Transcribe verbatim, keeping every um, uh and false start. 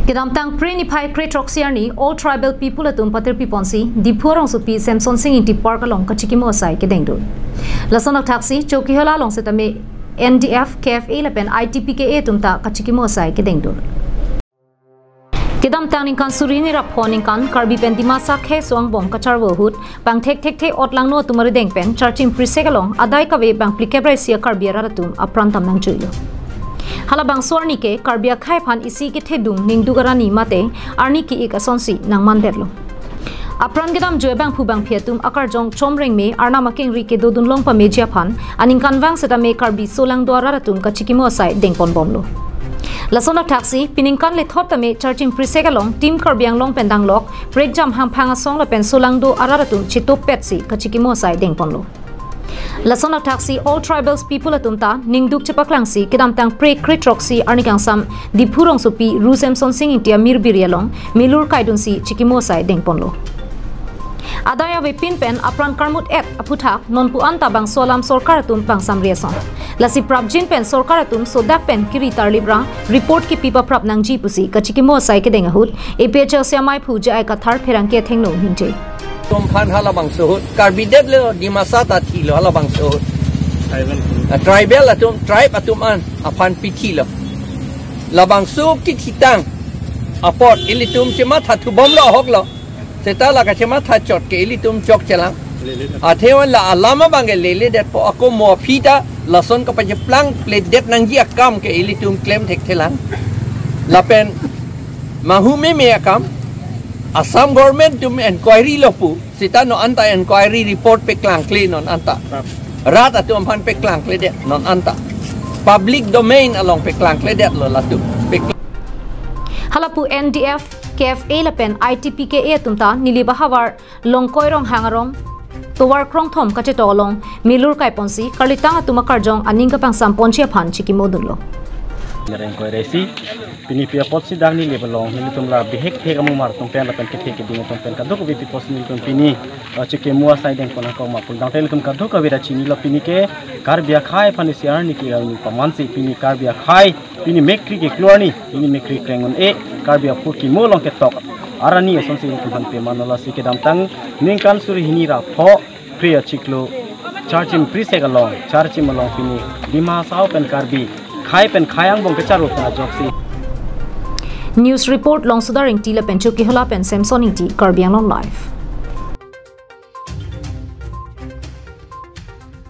Kedamtang Phre niphai kre throksi arni All Tribal People atum patirpi ponsi Diphu arongsopi Semsonsing Ingti Park along kachikimo asai kedengdun. Lason athaksi Chokihola along setame N D F, K F A lapen I T P K A atum ta kachikimo asai kedengdun. Kedamtang ningkan suri hini ra pho ningkan Karbi pen Dimasa khei so angbong kacharvo ahut bang thekthekthe otlangno atum arideng pen Charchim Phrisek along adai kave bang phlikep ra isi a-Karbi arat atum apran tam nangjuilo. Halabangso arni ke Karbi akhei aphan isi kethedung ningduk arani mate arni ki-ik asonsi nangmandetlo. Apran kedamjoi bangphu bangphi atum akarjong chomreng me arnam akengri kedodun long pameji aphan aningkanvang setame Karbi solangdo arat atum kachikimo asai dengponbomlo. Lason athaksi piningkan lethot tame Charchim Phrisek along Team Karbi Anglong pen danglok prekjam hangphang asong lapen solangdo arat atum chetopetsi kachikimo asai dengponlo. Lason athaksi All Tribals People atum ta ningduk chepaklangsi kedamtang Phre kre throksi arni kangsam Diphu rongsopi Ru Semsonsing Ingti amirbiri along milur kaidunsi chikimo asai dengponlo. Adai avepin pen apran karmut-et aphuthak nonpu anta bangso alam sorkar atum pangsamri ason. Lasi prapjin pen sorkar atum sodak pen kiri tarlip ra report kipi paprap nangji pusi kachikimo asai kedeng ahut A P H L C amaiphu J I Kathar pherangke athengno ningje. Atum aphan halabangso ahut Karbi detlo, Dimasa ta thilo halabangso ahut. Tribal. Ah, tribal atum, tribe atum an aphan pithilo. Labangso kithitang apot ilitum chemathathubomlo ahoklo. Seta la kachematha chot ke ilitum chokchelang. Lele. Athe wan la alam abang ke leledetpo, ako mo aphi ta lason kapacheplang pledet nangji akam ke ilitum klem thekthelang. Lapen mahu meme akam, Assam government atum enquiry lo pu, seta non anta enquiry report peklangkle non anta. Rap. Rat atum aphan peklangkledet non anta. Public domain along peklangkledetlo latum. Peklang- Halapu N D F, K F A lapen I T P K A atum ta Nilip ahavar Longkoi Ronghang arong tovar krongthom kachetok along milur kaiponsi karlitang atum akarjong aning kapangsam ponji aphan chikimodunlo. Nereng koi resi, pini pi apotsi dak Nilip along nelitum la bihek thek amumar atum pen lapen kethek keding atum pen kadokave pi apotsi nelitum pini, eh, chikimo asai dengpon ako ma puldang te nelitum kadokave ta chinilo. Pini ke Karbi akhei aphan isi arni ki arni pamansi pini Karbi akhei pini mekri keklo arni, pini mekri kreng un-e, Karbi aphu kimo along ketok arani asonsi nelitum aphan pemano. Lasi kedamtang ningkan suri hini ra pho Phre achiklo Charchim Phrisek along, Charchim along pini Dima Hasao pen Karbi khei pen khei angbong kacharvo pen ajoksi. News report Longsodar Ingti lapen Chokihola pen Semson Ingti, Karbi Anglong Live.